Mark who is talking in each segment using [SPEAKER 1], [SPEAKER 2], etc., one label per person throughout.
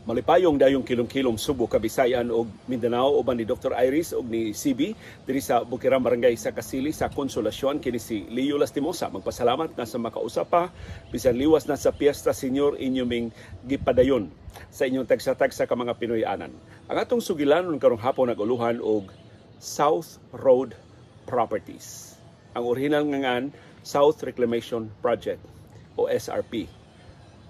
[SPEAKER 1] Malipayong dayong kilom-kilom, Subo, Kabisayan ug Mindanao, uban ni Dr. Iris ug ni CB diri sa Bukirang Barangay sa Kasili sa Consolacion. Kini si Leo Lastimosa, magpasalamat na sa makausap pa bisan liwas na sa Piyesta Senior, inyo ming gipadayon sa inyong tagsa-tagsa ka mga Pinoy-anan. Ang atong sugilanon karong hapon nag-uluhan og South Road Properties. Ang orihinal nga ngan, South Reclamation Project o SRP.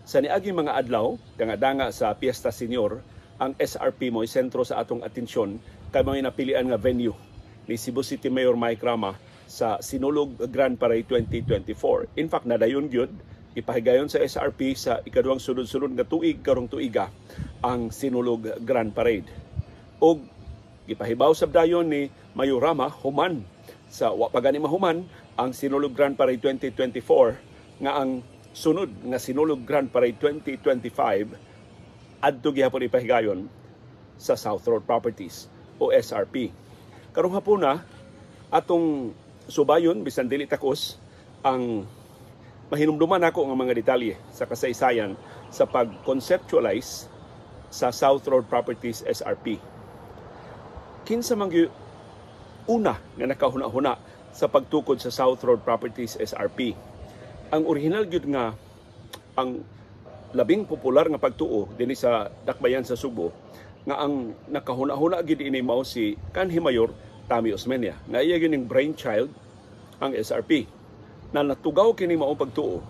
[SPEAKER 1] Sa niaging mga adlaw, danga-danga sa Piyesta Senior, ang SRP mo'y sentro sa atong atensyon kay mo'y napilian nga venue ni Cebu City Mayor Mike Rama sa Sinulog Grand Parade 2024. In fact, nadayon gyud ipahigayon sa SRP sa ikaduhang sunod-sunod nga tuig karong tuiga ang Sinulog Grand Parade. Og gipahibaw sab dayon ni Mayor Rama human sa, wa pa gani mahuman ang Sinulog Grand Parade 2024, nga ang sunod nga Sinulog Grand Parade 2025 adto gihapon ipahigayon sa South Road Properties o SRP. Karong hapuna, atong subayon bisan dili takos ang mahinumduman nako nga mga detalye sa kasaysayan sa pag-conceptualize sa South Road Properties SRP. Kinsa man una nga nakahuna-huna sa pagtukod sa South Road Properties SRP? Ang original gyud nga, ang labing popular nga pagtuo dinhi sa dakbayan sa Subo, nga ang nakahuna-huna gyud ini mao si kanhi Mayor Tommy Osmeña, nga iya gyud ning brainchild ang SRP. Na natugaw kini maong pagtuo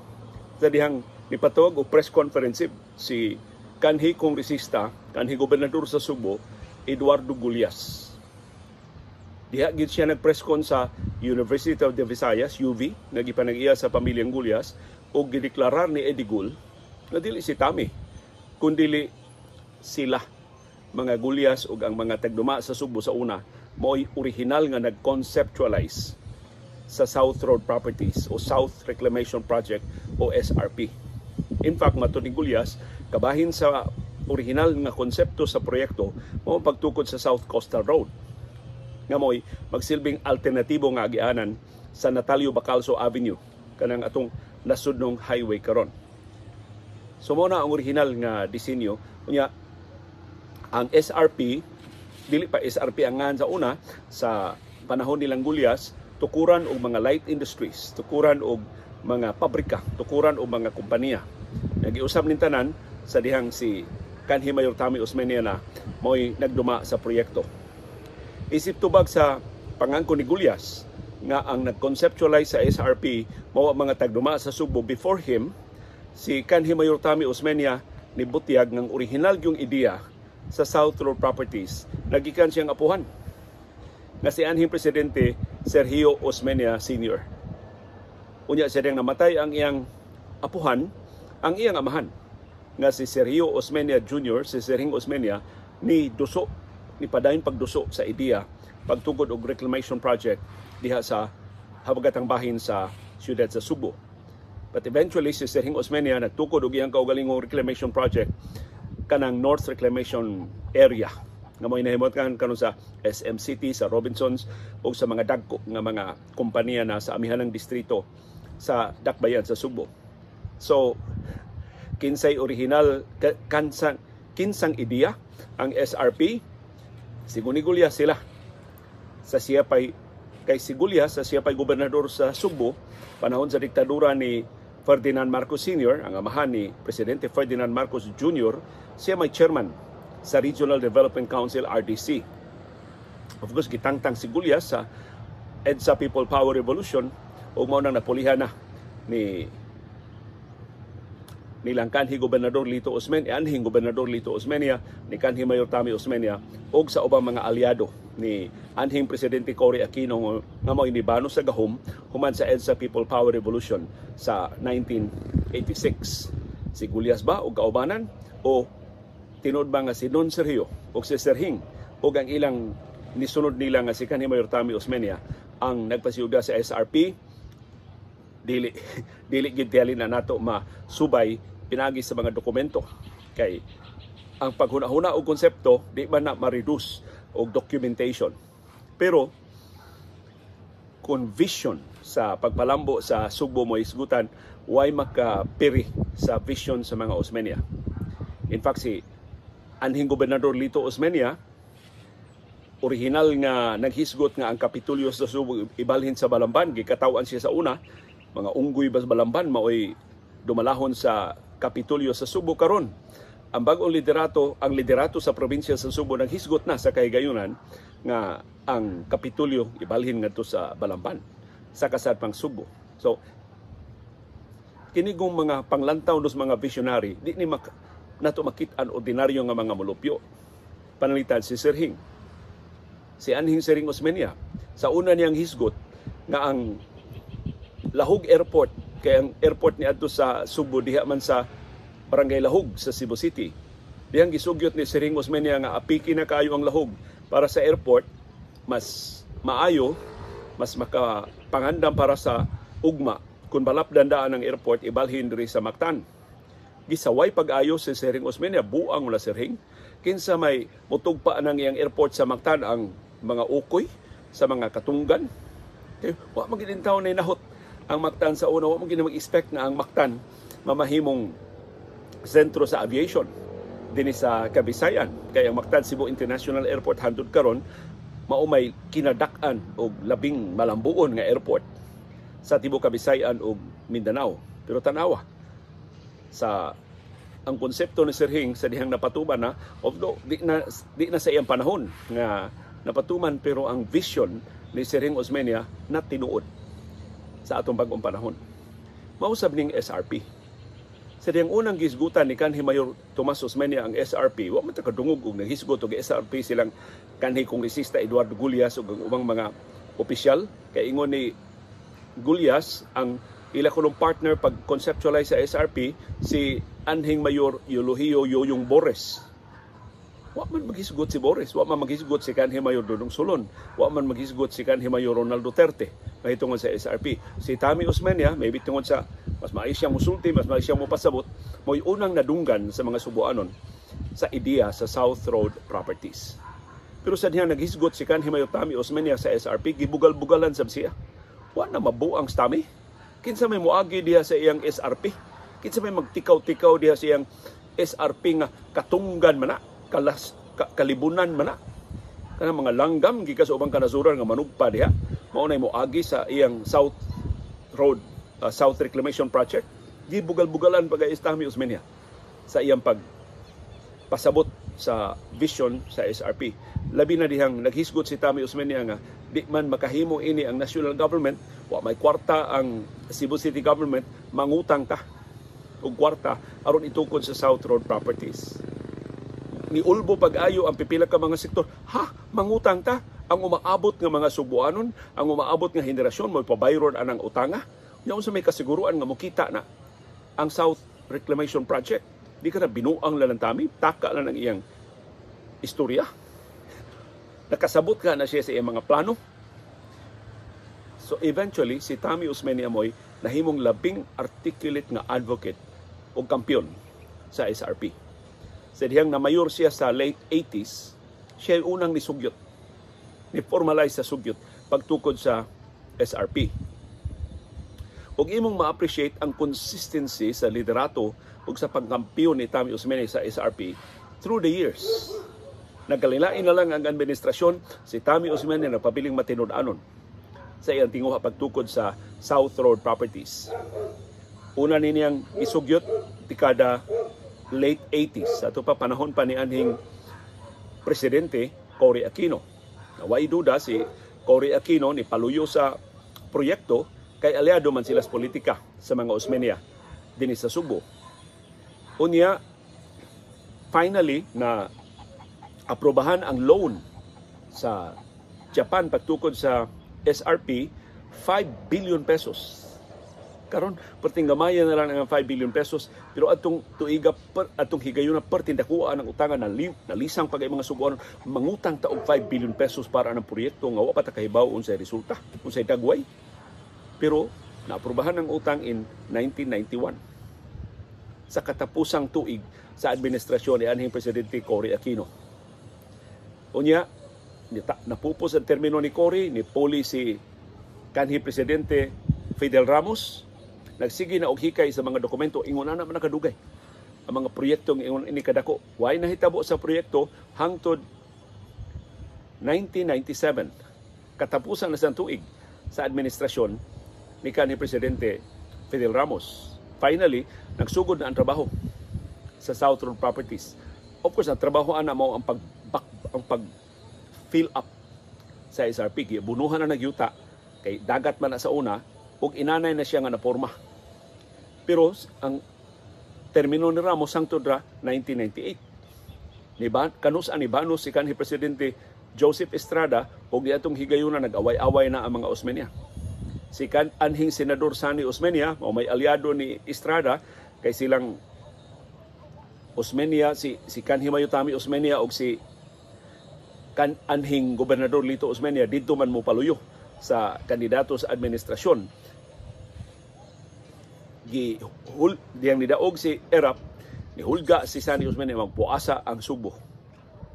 [SPEAKER 1] sa dihang nipatawag og press conference si kanhi kongresista, kanhi gobernador sa Subo, Eduardo Gullas. Diha gid siya nag-press con sa University of the Visayas, UV, nga gipanag-iya sa pamilyang Gullas, ug gideklarar ni Eddie Gul nga dili si Tommy kundili sila mga Gullas ug ang mga tagduma sa Subo sa una mo'y original nga nag-conceptualize sa South Road Properties o South Reclamation Project o SRP. In fact, matud ni Gullas, kabahin sa original nga konsepto sa proyekto mao pagtukod sa South Coastal Road nga mo'y magsilbing alternatibo nga agianan sa Natalio Bacalso Avenue, kanang atong nasudnong highway karon. So mao na ang original nga disenyo. Unya ang SRP, dili pa SRP ang ngan sa una sa panahon nilang Gullas, tukuran og mga light industries, tukuran og mga pabrika, tukuran og mga kompanya. Nagiusab ning tanan sa dihang si kanhi Mayor Tommy Osmeña na mo'y nagduma sa proyekto. Isip tubag sa pangangko ni Gullas nga ang nag-conceptualize sa SRP mao ang mga tagduma sa Subo before him, si kanhi Mayor Tommy Osmeña ni butyag ng original yung ideya sa South Road Properties nagikan siyang apuhan nga si anhing presidente Sergio Osmeña Sr. Unya siya diyang namatay ang iyang apuhan, ang iyang amahan nga si Sergio Osmeña Jr., si Sergio Osmeña ni duso, ni padayon pagduso sa ideya pagtugod og reclamation project diha sa habagatang bahin sa siyudad sa Subo. But eventually si Sergio Osmeña nagtukod og iyang kaugalingong reclamation project, kanang North Reclamation Area nga mo'y nahimot kan karon sa SM City, sa Robinsons ug sa mga dagko nga mga kompanya na sa amihanang distrito sa dakbayan sa Subo. So kinsay original, kansang kinsang ideya ang SRP? Si Gullas sila sa siya pay, kay si Gullas sa siya pay gobernador sa Subo panahon sa diktadura ni Ferdinand Marcos Sr., ang amahan ni Presidente Ferdinand Marcos Jr., siya may chairman sa Regional Development Council, RDC. Of course, gitangtang si Gullas sa EDSA People Power Revolution ug mao nang napulihan na ni nilang kanhi Gobernador Lito Osmeña, anhing Gobernador Lito Osmeña, ni kanhi Mayor Tommy Osmeña ug sa ubang mga aliado ni anhing Presidente Cory Aquino nga mao inibano sa gahom human sa EDSA People Power Revolution sa 1986. Si Gullas ba og kaubanan o tinuod ba nga si Don Sergio o si Serhing o ang ilang nisunod nila nga si kanhi Mayor Tommy Osmeña ang nagpasiuga sa SRP? Dili dili gid na nato masubay pinagi sa mga dokumento, kay ang paghuna-huna og konsepto di ba na ma-reduce og documentation. Pero kung vision sa pagpalambo sa Sugbo mo isgutan, way makapiri sa vision sa mga Osmeña. In fact, si Anhing Gobernador Lito Osmeña, original nga naghisgot nga ang Kapitulyo sa Subo ibalhin sa Balamban, gikatawan siya sa una, mga unggoy ba sa Balamban maoy dumalahon sa Kapitulyo sa Subo. Karon, ang bag-ong liderato, ang liderato sa probinsya sa Subo, naghisgot na sa kahigayunan nga ang Kapitulyo ibalhin ngadto sa Balamban sa kasadpang Subo. So kini kung mga panglantaw nos mga visionary, di ni nato makit-an ordinaryo nga mga molupyo. Pananglitan si Sir Hing. Si anhing Sir Hing Osmeña, sa una niyang hisgot nga ang Lahug Airport, kay ang airport ni adto sa Subo diha man sa Barangay Lahug sa Cebu City. Dihang gisugyot ni Sir Hing Osmeña nga apiki na kaayo ang Lahug para sa airport, mas maayo, mas makapangandam para sa ugma kung balapdan daan ang airport, ibalhin diri sa Mactan. Gisaway pag-ayo si Sir Hing Osmeña, buang wala Sir Hing. Kinsa may mutugpa nang iyang airport sa Mactan, ang mga ukoy sa mga katunggan? Kay wa man gid taon na nahot ang Mactan sa una, wa man gid mag-expect na ang Mactan mamahimong sentro sa aviation dinhi sa Kabisayan. Kay ang Mactan Cebu International Airport hantod karon mao may kinadak-an og labing malambuon nga airport sa tibuok Kabisayan ug Mindanao. Pero tanawa sa ang konsepto ni Sir Hing sa dihang napatuman na, although di na sa iyang panahon nga napatuman, pero ang vision ni Sir Hing Osmeña na tinuod sa atong bag-ong panahon. Mausab ning SRP. Sa diyang unang gisgutan ni kanhi Mayor Tomas Osmeña ang SRP, wa man ta kadungog og naghisgot og SRP silang kanhi Kongresista Eduardo Gullas ug ang ubang mga opisyal. Kay ingon ni Gullas, ang ila kunong partner pag conceptualize sa SRP si anhing Mayor Eulogio Yoyong Borres. Wa man maghisgot si Borres, wa man maghisgot si kanhi Mayor Dodong Solon, wa man maghisgot si kanhi Mayor Ronald Duterte mahitungod sa SRP. Si Tommy Osmeña, maybe tungod sa mas maayo siyang musulti, mas maayo siyang mopasabot, mo'y unang nadunggan sa mga Subuanon sa ideya sa South Road Properties. Pero sa dihang naghisgot si kanhi Mayor Tommy Osmeña sa SRP, gibugal-bugalan sab siya. Wa na mabuang si Tommy. Kinsa may moagi diha sa iyang SRP? Kinsa may magtikaw-tikaw diha sa iyang SRP nga katunggan man na, kalas, kalibunan man na? Kanang mga langgam gikan sa ubang kanasuran nga manugpa diha, mao nay moagi sa iyang South Road, South Reclamation Project. Gibugal-bugalan pa kay Tommy Osmeña sa iyang pag pasabot sa vision sa SRP. Labi na dihang naghisgot si Tommy Osmeña nga di man makahimo ini ang national government, wa may kwarta ang Cebu City Government, mangutang ta og kwarta aron itukod sa South Road Properties. Niulbo pag-ayo ang pipila ka mga sektor. Ha, mangutang ta? Ang umaabot nga mga Subuanon, ang umaabot nga henerasyon mo pabayron anang utanga? Nya unsa may kasiguruan nga mokita na ang South Reclamation Project? Di ka na binuang lang Tommy, taka lang ang iyang istorya. Nakasabot ka na siya sa iyang mga plano. So eventually, si Tommy Osmeña mo'y nahimong labing articulate nga advocate o kampiyon sa SRP. Sa dihang na mayor siya sa late 80s, siya yung unang nisugyot, ni-formalize sa sugyot pagtukod sa SRP. Ug imong ma-appreciate ang consistency sa liderato ug sa pagkampiyon ni Tommy Osmeña sa SRP through the years. Nagkalilain na lang ang administrasyon, si Tommy Osmeña nagpabiling matinud-anon sa iyang tinguha pagtukod sa South Road Properties. Una ni niyang isugyot dekada late 80s. Ato pa panahon pa ni anhing Presidente Cory Aquino. Naway duda si Cory Aquino ni paluyo sa proyekto kay aliado man sila sa politika sa mga Osmeña dinhi sa Subo. Unya, finally na aprobahan ang loan sa Japan pagtukod sa SRP, 5 billion pesos. Karon perting gamaya na lang ang 5 billion pesos, pero atong tuiga per, atong higayon na perting dakuha ang utangan na nalisang pag mga Subuanon, mangutang ta og 5 billion pesos para ang proyekto nga wa pa ta kahibaw unsay resulta, unsay dagway. Pero naaprobahan ang utang in 1991 sa katapusang tuig sa administrasyon ni anhing Presidente Cory Aquino. Unya, napupos ang termino ni Cory, ni puli si kanhi Presidente Fidel Ramos, nagsige na og hikay sa mga dokumento, ingon na man nakadugay. Ang mga proyektong ingon ini kadako. Way nahitabo sa proyekto hangtod 1997. Katapusan na sa tuig sa administrasyon ni kanhi Presidente Fidel Ramos. Finally, nagsugod na ang trabaho sa South Road Properties. Of course, ang trabaho ana mao ang pag fill up sa SRP. Bunuhan na nagyuta kay dagat man na sa una ug inanay na siya nga naporma. Pero ang termino ni Ramos hangtod ra 1998. Ni ba kanus ani banos si kanhi Presidente Joseph Estrada ug diatong higayuna nag-away-away na ang mga Osmeña. Si kan anhing Senador Sonny Osmeña mao may aliado ni Estrada kay silang Osmeña, si kanhi Mayor Tommy Osmeña og si kan anhing Gobernador Lito Osmeña didto man mo paluyo sa kandidato sa administrasyon. Gi hul diyang nidaog si Erap, nihulga si Sonny Osmeña, magpuasa ang Sugbo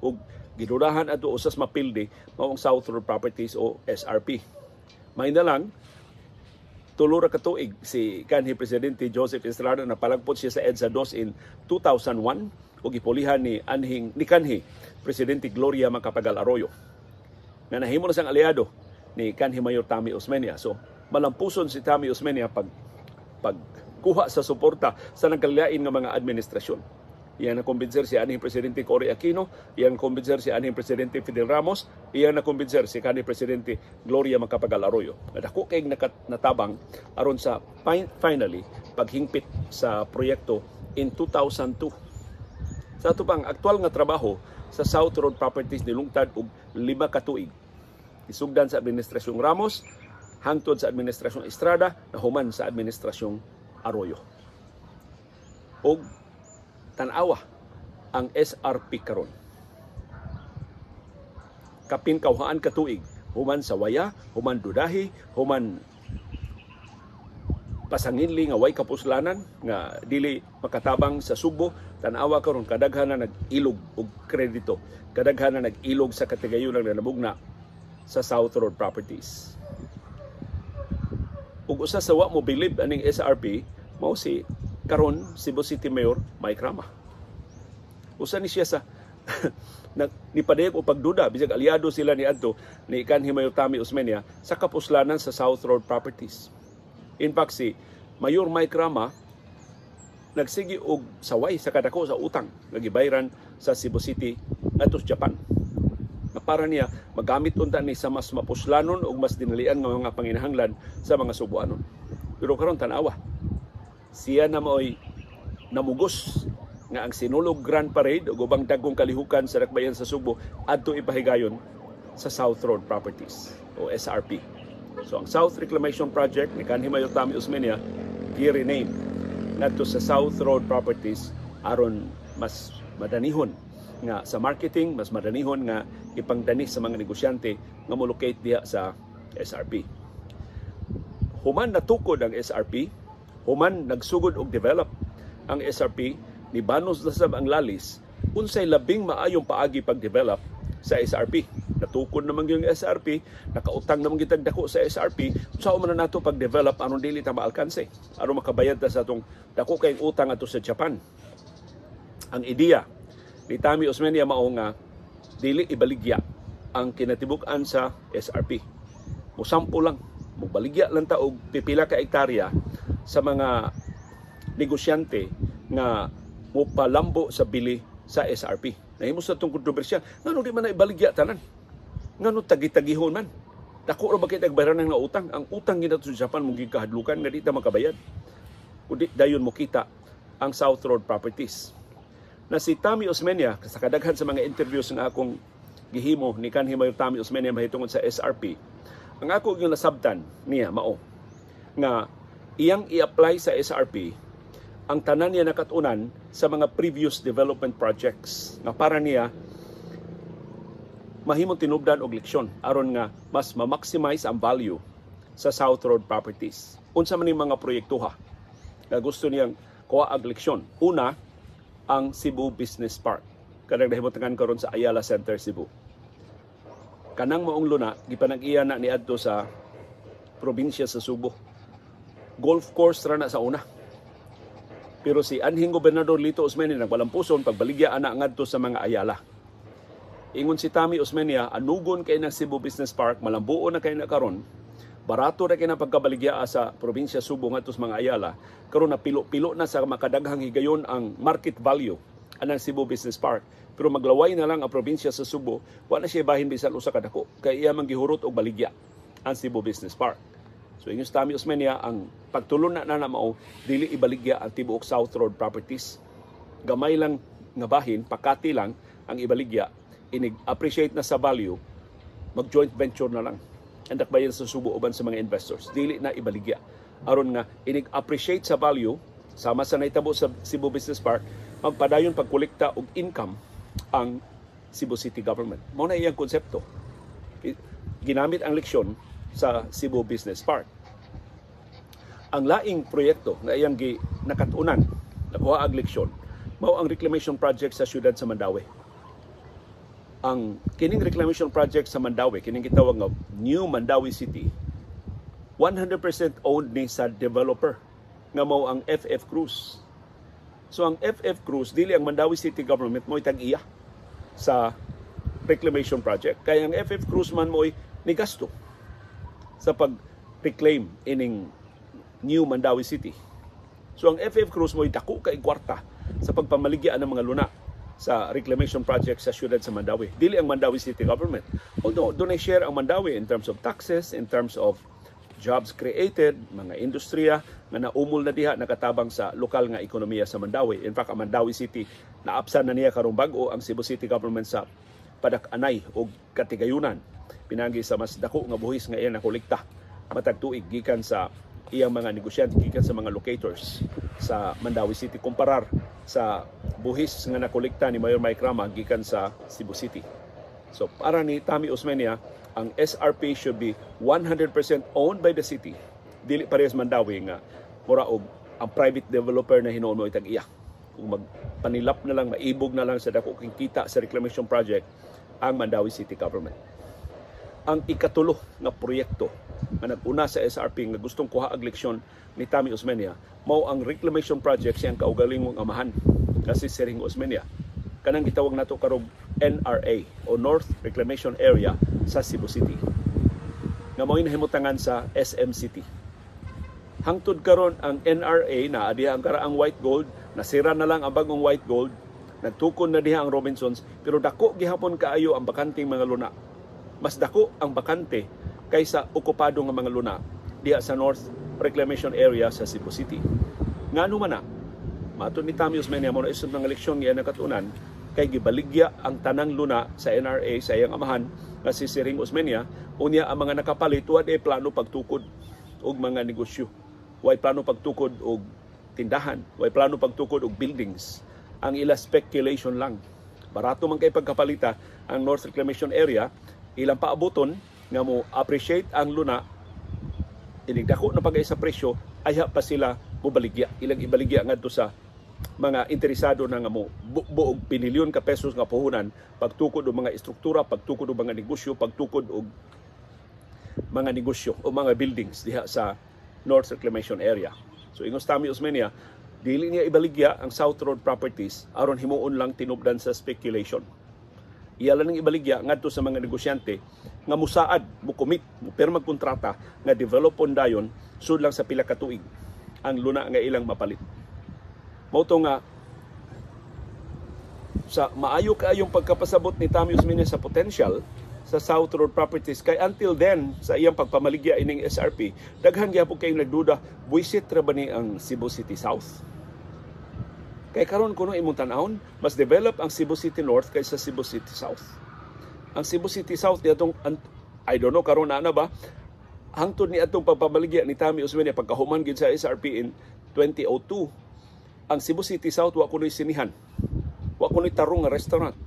[SPEAKER 1] ug gidudahan ato usas mapildi mao ang South Road Properties o SRP. May na lang tulo ra ka tuig si kanhi Presidente Joseph Estrada na palagpot siya sa EDSA 2 in 2001 ug gipulihan ni kanhi Presidente Gloria Macapagal Arroyo na nahimo na siyang aliado ni kanhi Mayor Tommy Osmeña. So malampuson si Tommy Osmeña pag pagkuha sa suporta sa nagkalain nga mga administrasyon. Iyang nakumbinser si anhing Presidente Cory Aquino, iyang nakumbinser si anhing Presidente Fidel Ramos, iyang nakumbinser si kanhi Presidente Gloria Macapagal Arroyo. Dako kay natabang aron sa finally paghingpit sa proyekto in 2002. Sa ato pang aktual nga trabaho sa South Road Properties nilungtad og 5 ka tuig. Isugdan sa administrasyong Ramos, hangtod sa administrasyong Estrada, nahuman sa administrasyong Arroyo. Og tan-awa ang SRP karon. Kapin kawhaan ka tuig, human sa waya, human dudahi, human pasanginli nga way kapuslanan nga dili makatabang sa Sugbo, tan-awa karon kadaghan na nag-ilog og kredito, kadaghan na nag-ilog sa katigayunan nga namugna sa South Road Properties. Ug usa sa wa mo bilib aning SRP mao si karon Cebu City Mayor Mike Rama. Usa ni siya sa nipadayag og pagduda bisag aliado sila ni adto ni kanhi Mayor Tommy Osmeña sa kapuslanan sa South Road Properties. In fact, si Mayor Mike Rama nagsigi og saway sa kadako sa utang nga gibayran sa Cebu City ngadto sa Japan. Na para niya magamit unta ni sa mas mapuslanon ug mas dinalian nga mga panginahanglan sa mga Subuanon. Pero karon tan-awa, siya na maoy namugos nga ang Sinulog Grand Parade ug ubang dagkong kalihukan sa dakbayan sa Sugbo adto ipahigayon sa South Road Properties o SRP. So ang South Reclamation Project ni kanhi Mayor Tommy Osmeña gi-rename ngadto sa South Road Properties aron mas madanihon nga sa marketing, mas madanihon nga ipangdani sa mga negosyante nga mo-locate diha sa SRP. Human natukod ang SRP, human nagsugod og develop ang SRP, ni banos na sab ang lalis unsay labing maayong paagi pag-develop sa SRP. Natukod naman yung SRP, nakautang naman kitag dako sa SRP, unsa man na nato pag-develop aron dili ta maalkanse, aron makabayad ta sa atong dako kayong utang ato sa Japan? Ang ideya ni Tommy Osmeña mao nga dili ibaligya ang kinatibuk-an sa SRP. Musampo lang, mubaligya lang ta og pipila ka hektarya sa mga negosyante nga mopalambo sa bili sa SRP. Nahimo sa itong kontrobersiya, ngano di man na ibaligya tanan? Ngano tagi-tagihon man? Dako ra ba kay tagbayaran ng utang? Ang utang gina sa Japan mong gikahadlukan nga di ta makabayad. Kundi dayon mo kita ang South Road Properties. Na si Tommy Osmeña, sa kadaghan sa mga interviews nga akong gihimo ni kanhi Mayor Tommy Osmeña mahitungod sa SRP, ang ako yung nasabtan niya mao nga iyang i-apply sa SRP ang tanan niya nakatunan sa mga previous development projects nga para niya mahimong tinubdan og leksyon aron nga mas ma-maximize ang value sa South Road Properties. Unsa man ning mga proyekto ha nga gusto niyang kuha og leksyon? Una, ang Cebu Business Park. Kanang nahimutangan karon sa Ayala Center Cebu. Kanang maong luna gipanag-iya na niadto sa probinsya sa Subo. Golf course ra na sa una. Pero si anhing Gobernador Lito Osmeña nagwalampuson pagbaligya ana ngadto sa mga Ayala. Ingon si Tommy Osmeña, anugon kay ng Cebu Business Park, malambuon na kay na karon. Barato ra kay na pagkabaligya sa probinsya Subo ngadto sa mga Ayala. Karon na pilo-pilo na sa makadaghang higayon ang market value anang Cebu Business Park. Pero maglaway na lang ang probinsya sa Subo, wa na siya bahin bisan usa ka dako kay iya man gihurot og baligya ang Cebu Business Park. So ingon si Tommy Osmeña, ang pagtulon na na mao dili ibaligya ang tibuok South Road Properties. Gamay lang nga bahin, pakati lang ang ibaligya, inig appreciate na sa value, mag joint venture na lang ang dakbayan sa Subo uban sa mga investors. Dili na ibaligya aron nga inig appreciate sa value sama sa nahitabo sa Cebu Business Park, magpadayon pagkolekta og income ang Cebu City Government. Mao na iyang konsepto. Ginamit ang leksyon sa Cebu Business Park. Ang laing proyekto nga iyang gi nakat-unan, nakuha ang leksyon, mao ang reclamation project sa siyudad sa Mandaue. Ang kining reclamation project sa Mandaue, kining gitawag nga New Mandaue City, 100% owned ni sa developer nga mao ang FF Cruz. So ang FF Cruz, dili ang Mandaue City Government mo'y tag-iya sa reclamation project. Kaya ang FF Cruz man mo'y nigasto sa pag-reclaim ining New Mandaue City. So ang FF Cruz mo'y dako kay kwarta sa pagpamaligya ng mga luna sa reclamation project sa siyudad sa Mandaue. Dili ang Mandaue City Government. Although dunay share ang Mandaue in terms of taxes, in terms of jobs created, mga industriya nga naumol na diha, nakatabang sa lokal nga ekonomiya sa Mandaue. In fact, ang Mandaue City, naapsan na niya karong bag-o ang Cebu City Government sa padak-anay o katigayunan pinagi sa mas dako nga buhis nga iyang nakolekta matag tuig gikan sa iyang mga negosyante, gikan sa mga locators sa Mandaue City, kumparar sa buhis nga nakolekta ni Mayor Mike Rama gikan sa Cebu City. So para ni Tommy Osmeña, ang SRP should be 100% owned by the city. Dili parehas Mandaue nga mura og ang private developer na hinuon mo itag iya. Kung magpanilap na lang, maibog na lang sa dako king kita sa reclamation project ang Mandaue City Government. Ang ikatulo nga proyekto nga nag-una sa SRP nga gustong kuha og leksyon ni Tommy Osmeña mao ang reclamation project siyang kaugalingong amahan kasi si Siring Osmeña, kanang gitawag nato karong NRA o North Reclamation Area sa Cebu City nga mao'y nahimutangan sa SM City. Hangtod karon ang NRA na diha ang karaang White Gold, nasira na lang ang bagong White Gold, nagtukon na diha ang Robinsons, pero dako gihapon kaayo ang bakanteng mga luna. Mas dako ang bakante kaysa okupado nga mga luna diha sa North Reclamation Area sa Cebu City. Ngano man na? Matod ni Tommy Osmeña, mo na isang mga leksyon nga nakatunan kay gibaligya ang tanang luna sa NRA sa iyang amahan nga si Siring Osmeña. Unya ang mga nakapalit wa plano pagtukod og mga negosyo, way plano pagtukod og tindahan, way plano pagtukod og buildings. Ang ila, speculation lang. Barato man kay pagkapalita ang North Reclamation Area. Ilang paabuton nga mo appreciate ang luna, inigdako na pagay sa presyo, ayha pa sila mobaligya. Ilang ibaligya ngadto sa mga interesado na nga mo buog bilyon ka pesos nga puhunan pagtukod og mga estruktura, pagtukod og mga negosyo, pagtukod og mga negosyo o mga buildings diha sa North Reclamation Area. So ingos Tommy Osmeña, dili niya ibaligya ang South Road Properties aron himuon lang tinubdan sa speculation. Iya lang ibaligya ngadto sa mga negosyante nga musaad, mo commit, mo pirmag kontrata nga developon dayon sud lang sa pila ka tuig ang luna nga ilang mapalit. Mao to nga sa maayo kaayong pagkapasabot ni Tommy Osmeña sa potential sa South Road Properties, kay until then sa iyang pagpamaligya ining SRP, daghan gyapon kay nagduda, buisit ra ba ni ang Cebu City South? Kay karon kuno imong tan-awon, mas develop ang Cebu City North kaysa Cebu City South. Ang Cebu City South diatong, I don't know karon na na ba, hangtod ni atong pagpamaligya ni Tommy Osmeña pagkahuman gid sa SRP in 2002, ang Cebu City South wa kuno'y sinihan, wa kuno'y tarong nga restaurant,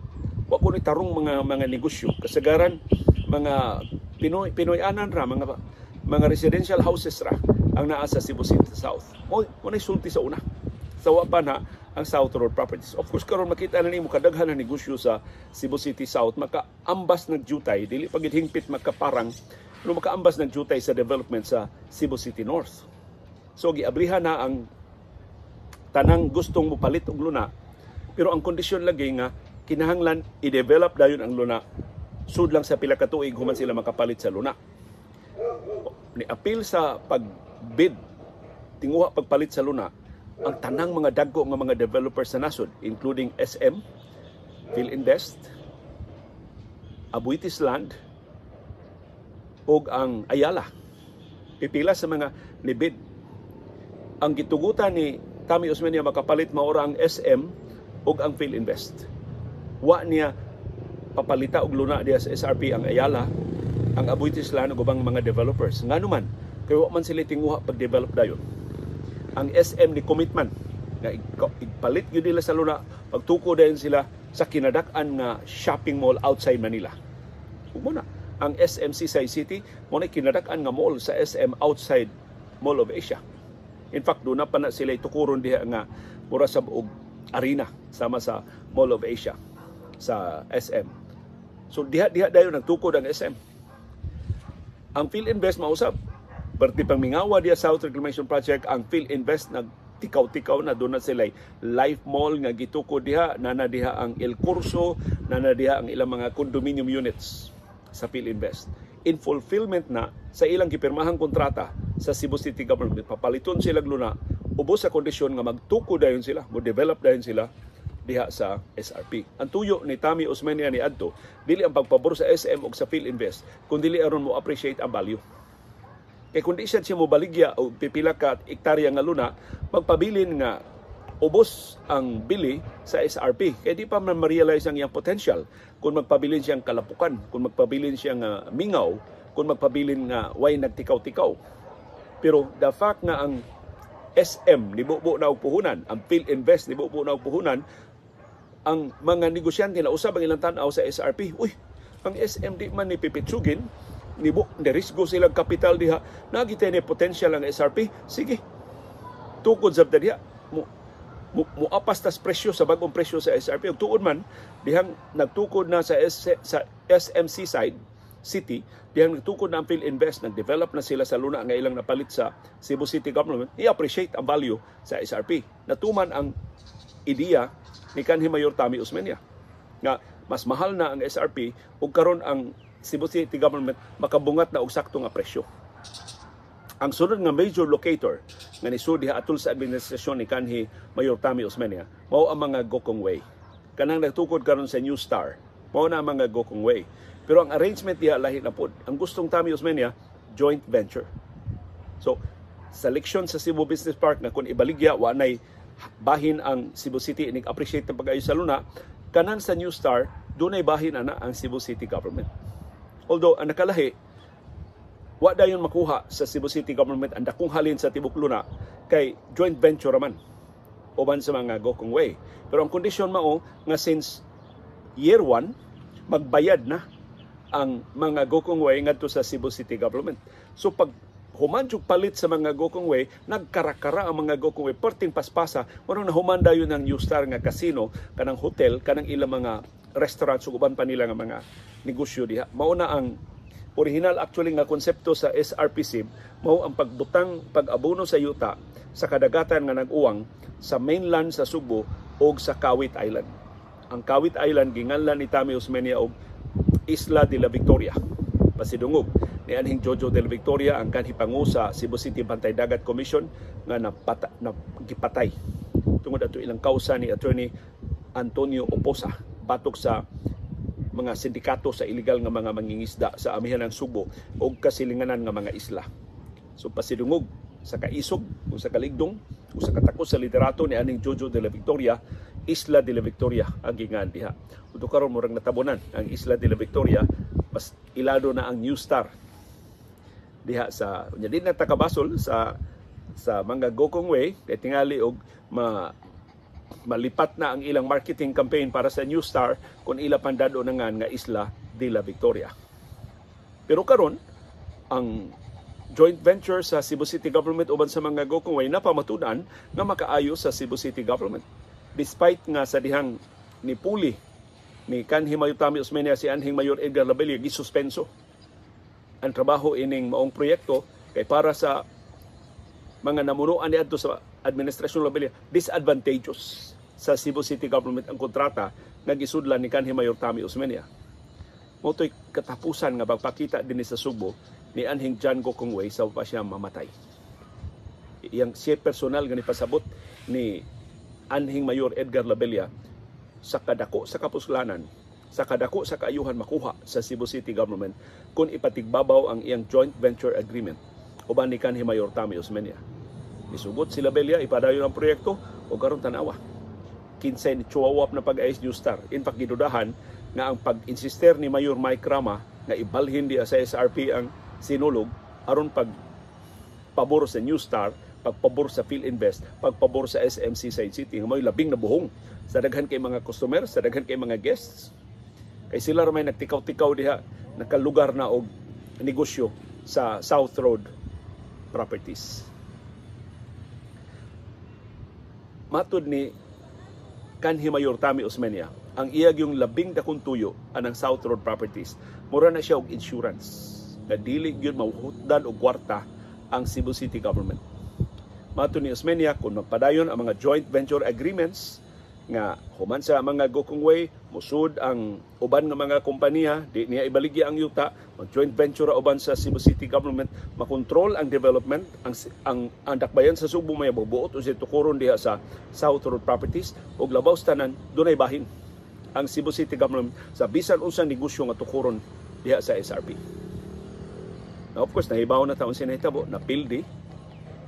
[SPEAKER 1] wa kuno'y tarong mga negosyo. Kasagaran mga Pinoy Pinoy-anan ra, mga residential houses ra ang naa sa Cebu City South. Mo mo sulti sa una. Sa wa pa na ang South Road Properties. Of course, karon makita na nimo kadaghan na negosyo sa Cebu City South, makaambas ng jutay, dili pa gid hingpit makaparang, pero makaambas ng jutay sa development sa Cebu City North. So giabrihan na ang Tanang gustong mopalit og luna, pero ang kondisyon lagi nga kinahanglan i-develop dayon ang luna sud lang sa pila ka tuig human sila makapalit sa luna. Ni apil sa pag-bid tinguha pagpalit sa luna ang tanang mga dagko nga mga developers sa nasod, including SM, Filinvest, Aboitiz Land ug ang Ayala. Pipila sa mga nibid. Ang gitugutan ni Tommy Osmeña makapalit maura ang SM ug ang Filinvest. Wa niya papalita og luna diha sa SRP ang Ayala, ang Aboitiz Land ug ubang mga developers. Ngano man, kay wa man sila tinguha pag-develop dayon. Ang SM ni commitment nga ipalit gyud nila sa luna, pagtuko dayon sila sa kinadak-an nga shopping mall outside Manila. Ug mo na ang SM Seaside City, mo na kinadak-an nga mall sa SM outside Mall of Asia. In fact, doon na pa na sila itukuron diha nga mura sab og arena sama sa Mall of Asia sa SM. So diha diha dayon nagtukod ang SM. Ang Filinvest mausab, perti pang mingawa diha South Reclamation Project, ang Filinvest nagtikaw-tikaw na. Doon na sila Life Mall nga gitukod diha, nana diha ang El Corso, nana diha ang ilang mga condominium units sa Filinvest. In fulfillment na sa ilang gipirmahang kontrata sa Cebu City Government, papaliton sila luna ubos sa kondisyon nga magtukod dayon sila, mo develop dayon sila diha sa SRP. Ang tuyo ni Tommy Osmeña ni adto dili ang pagpabor sa SM ug sa Filinvest, kun dili aron mo appreciate ang value. Kay kung di siya mo baligya o pipila ka ektarya nga luna, magpabilin nga ubos ang bili sa SRP. Kay di pa man ma-realize ang iyang potential kung magpabilin siyang kalapukan, kung magpabilin siyang mingaw, kung magpabilin nga way nagtikaw-tikaw. Pero the fact nga ang SM nibubo na og puhunan, ang Filinvest nibubo na og puhunan, ang mga negosyante na usab ang ilang tan-aw sa SRP. Uy, ang SM di man ni pipitsugin, nibo nirisgo silang kapital diha, nagitay ni potential ang SRP, sige, tukod sab diha, mo apas tas presyo sa bagong presyo sa SRP. Ug tuod man, dihang nagtukod na sa SMC side City, dihang nagtukod na ang Filinvest, nag-develop na sila sa luna nga ilang napalit sa Cebu City Government, i-appreciate ang value sa SRP. Natuman ang ideya ni kanhi Mayor Tommy Osmeña nga mas mahal na ang SRP ug karon ang Cebu City Government makabungat na og sakto nga presyo. Ang sunod nga major locator nga nisud diha atol sa administrasyon ni kanhi Mayor Tommy Osmeña mao ang mga Gokongwei. Kanang nagtukod karon sa New Star, mao na ang mga Gokongwei. Pero ang arrangement diha lahi na pod. Ang gustong Tommy Osmeña, joint venture. So, selection sa Cebu Business Park na kung ibaligya wa nay bahin ang Cebu City inig appreciate ng pag-ayo sa luna, kanang sa New Star dunay bahin ana ang Cebu City Government. Although ang nakalahi, wa dayon makuha sa Cebu City Government ang dakong halin sa tibok luna kay joint venture man uban sa mga Gokongwei. Pero ang kondisyon mao nga since year 1 magbayad na ang mga Gokongwei ngadto sa Cebu City Government. So pag human jud palit sa mga Gokongwei, nagkarakara ang mga Gokongwei perting paspasa, murag nahuman dayon ang New Star nga casino, kanang hotel, kanang ilang mga restaurant ug uban pa nila nga mga negosyo diha. Mao na ang original actually nga konsepto sa SRP mao ang pagbutang, pag-abono sa yuta sa kadagatan nga nag-uwang sa mainland sa Sugbo og sa Kawit Island. Ang Kawit Island ginganlan ni Tommy Osmeña og Isla de la Victoria. Pasidungog ni anhing Jojo de la Victoria, ang kanhi pangu sa Cebu City Bantay Dagat Commission nga gipatay tungod ato ilang kausa ni Attorney Antonio Oposa batok sa mga sindikato sa illegal nga mga mangingisda sa amihan ng Sugbo o kasilinganan nga mga isla. So pasidungog sa kaisog o sa kaligdong o sa katakos sa liderato ni aning Jojo de la Victoria, Isla de la Victoria ang gingan diha. Udto karon murag natabonan ang Isla de la Victoria, mas ilado na ang New Star diha sa unya. Di na takabasol sa mga Gokongwei kay tingali og malipat na ang ilang marketing campaign para sa New Star kung ila pandado na nga Isla de la Victoria. Pero karon ang joint venture sa Cebu City Government uban sa mga Gokongwei napamatudan nga makaayo sa Cebu City Government. Despite nga sa dihang ni puli ni kanhi Mayor Tommy Osmeña si anhing Mayor Edgar Labella, gisuspenso ang trabaho ining maong proyekto kay para sa mga namunuan niadto sa administrasyon Labella, disadvantageous sa Cebu City Government ang kontrata nga gisudlan ni kanhi Mayor Tommy Osmeña. Mao to'y katapusan nga pagpakita dinhi sa Sugbo ni anhing John Gokongwei sa pa siya mamatay. Iyang siya personal nga nipasabot ni anhing Mayor Edgar Labella sa kadako sa kapuslanan, sa kadako sa kaayuhan makuha sa Cebu City Government kung ipatigbabaw ang iyang joint venture agreement uban ni kanhi Mayor Tommy Osmeña. Nisugot si Labella ipadayon ang proyekto o karon tanawa kinsay ni chuwawap na pag-ayos New Star. In fact, gidudahan nga ang pag-insister ni Mayor Mike Rama nga ibalhin diya sa SRP ang sinulog aron pag pabor sa New Star, pagpabor sa Filinvest, pagpabor sa SM Seaside City nga mo'y labing nabuhong sa daghan kay mga customer, sa daghan kay mga guests. Kay sila ra may nagtikaw-tikaw diha, nakalugar na og negosyo sa South Road Properties. Matud ni kanhi Mayor Tommy Osmeña, ang iya yung labing dakong tuyo anang South Road Properties, mura na siya og insurance nga dili gyud mahuhutdan og kwarta ang Cebu City Government. Matud ni Osmeña, kung magpadayon ang mga joint venture agreements nga human sa mga Gokongwei, musud ang uban nga mga kompanya, di niya ibaligya ang yuta, mag joint venture uban sa Cebu City Government, makontrol ang development, ang dakbayan sa Subo may bubuot o si tukuron diha sa South Road Properties, ug labaw sa tanan dunay bahin ang Cebu City Government sa bisan unsang negosyo nga tukuron diha sa SRP. Now, of course, nahibaw na taon sinahitabo, napildi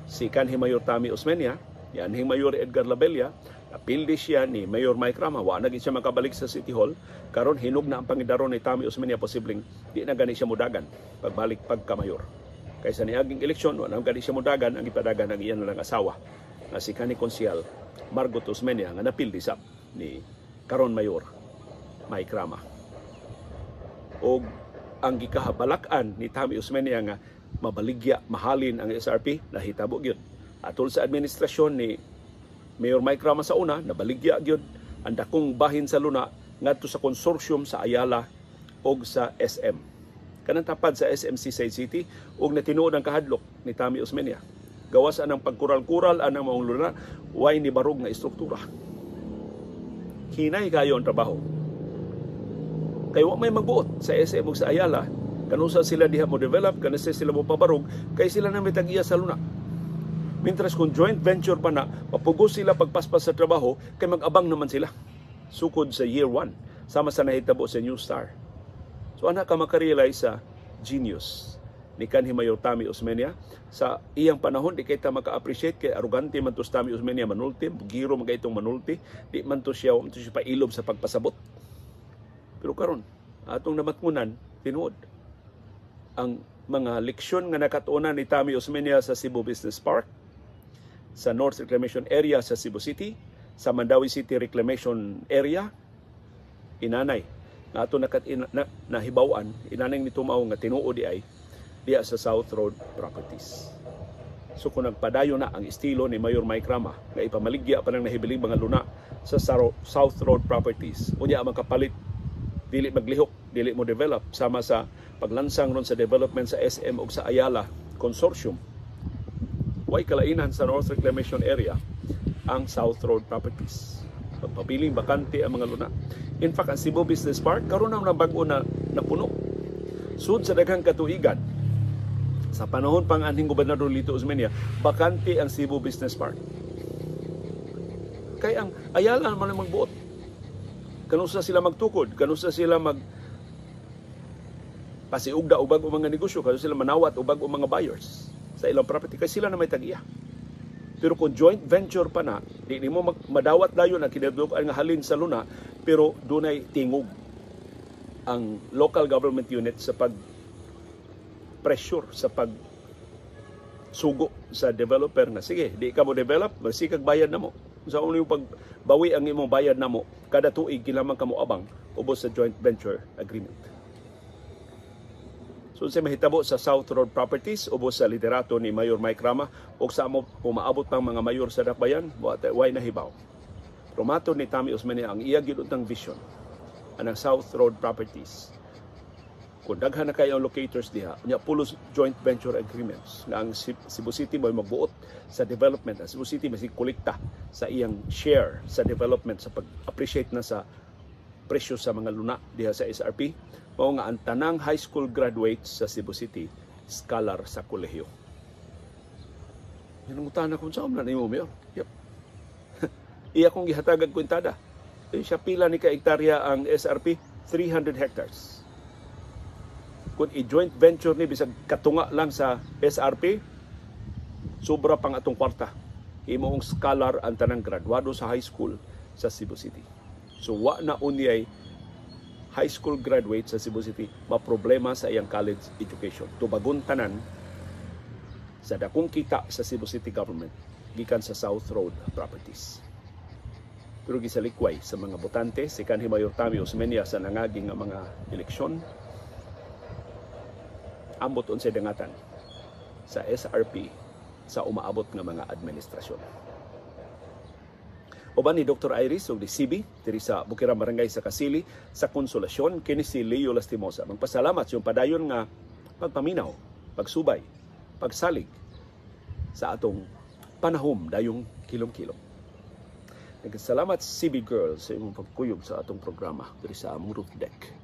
[SPEAKER 1] si kanhi Mayor Tommy Osmeña, yanhing Mayor Edgar Labella, napildi siya ni Mayor Mike Rama, wa na gid siya makabalik sa City Hall. Karon hinog na ang pangidaron ni Tommy Osmeña, posibleng di na gani siya mudagan pagbalik pagka-mayor. Kaysa niaging eleksyon, wa na gani siya mudagan, ang ipadagan ang iyan lang asawa nga si kanhi Konsehal Margot Osmeña nga napildi sab ni karon Mayor Mike Rama. Og ang gikahabalak-an ni Tommy Osmeña nga mabaligya, mahalin ang SRP, nahitabo gyud. Atol sa administrasyon ni Mayor Mike Rama sa una, nabaligya gyud ang dakong bahin sa luna ngadto sa consortium sa Ayala og sa SM. Kanang tapad sa SM Seaside City og natinuod ang kahadlok ni Tommy Osmeña. Gawas anang pagkural-kural anang maong luna, way ni barog nga istruktura. Hinay kayo ang trabaho. Kay wa may magbuot sa SM ug sa Ayala, kanusa sila diha mo develop, kanusa sila mo pabarog, kay sila na may tag-iya sa luna. Mintras kung joint venture pa na, mapugos sila pagpaspas sa trabaho, kay mag-abang naman sila. Sukod sa year 1, sama sa nahitabo sa New Star. So anak ka makarealize sa genius ni kanhi Mayor Tommy Osmeña. Sa iyang panahon, di kay ta maka-appreciate kay arugante man to si Tommy Osmeña manulti, giro man kay itong manulti, di man to siya, man to siya pailob sa pagpasabot. Pero karon atong namatngunan, tinuod ang mga leksyon nga nakatuonan ni Tommy Osmeña sa Cebu Business Park, sa North Reclamation Area sa Cebu City, sa Mandaue City Reclamation Area, inanay nga ato nahibaw-an, inanay ni tumaw nga tinuod di ay diya sa South Road Properties. So kung nagpadayon na ang estilo ni Mayor Mike Rama nga ipamaligya pa nang nahibiling mga luna sa South Road Properties, unya ang kapalit dili maglihok, dili mo develop, sama sa paglansang ron sa development sa SM ug sa Ayala Consortium, way kalainan sa North Reclamation Area ang South Road Properties. Pagpabiling bakante ang mga luna. In fact, ang Cebu Business Park karon na bag-o na napuno. Sud sa daghang katuigan, sa panahon pang anhing Gobernador Lito Osmeña, bakante ang Cebu Business Park. Kay ang Ayala man ang magbuot. Kanusa sila magtukod, kanusa sila mag pasiugda og bag-o mga negosyo, kanusa sila manawat og bag-o mga buyers sa ilang property, kay sila na may tag-iya. Pero kung joint venture pa na, di nimo madawat dayon ang kinadlok ang halin sa luna, pero dunay tingog ang local government unit sa pag pressure, sa pag sugo sa developer na sige, di ka mo develop, masikag bayad na mo. Sa uno yung pagbawi ang imong bayad na mo, kada tuig kinahanglan ka mo abang ubos sa joint venture agreement. So sa mahitabo sa South Road Properties ubos sa liderato ni Mayor Mike Rama og sa amo umaabot pang mga mayor sa dakbayan, way nahibaw. Pero matod ni Tommy Osmeña ang iya gyud untang vision anang South Road Properties. Kung daghan na kayo ang locators diha, nya pulos joint venture agreements nga ang Cebu City mo'y magbuot sa development. Ang Cebu City masig kolekta sa iyang share sa development sa pag-appreciate na sa presyo sa mga luna diha sa SRP. Mao nga ang tanang high school graduates sa Cebu City scholar sa kolehiyo. Nanungutana kung saan na nimo, Mayor. Yep. Iya kong gihatagag kwintada. Eh, siya pila ni ka hektarya ang SRP? 300 hectares. Kung i-joint venture ni bisag katunga lang sa SRP, sobra pang atong kwarta. Himoong scholar ang tanang graduado sa high school sa Cebu City. So wa na unyay high school graduate sa Cebu City maproblema sa iyang college education. Tubagon tanan sa dakong kita sa Cebu City Government gikan sa South Road Properties. Pero gisalikway sa mga botante si kanhi Mayor Tommy Osmeña sa nangaging nga mga eleksyon. Ambot unsay dangatan sa SRP sa umaabot nga mga administrasyon. Uban ni Dr. Iris ug ni CB diri sa Bukirang Barangay sa Kasili sa Konsolasyon, kini si Leo Lastimosa. Magpasalamat sa padayon nga pagpaminaw, pagsubay, pagsalig sa atong panahom dayong kilom-kilom. Nagkasalamat, CB Girl, sa imong pagkuyog sa atong programa diri sa among roof deck.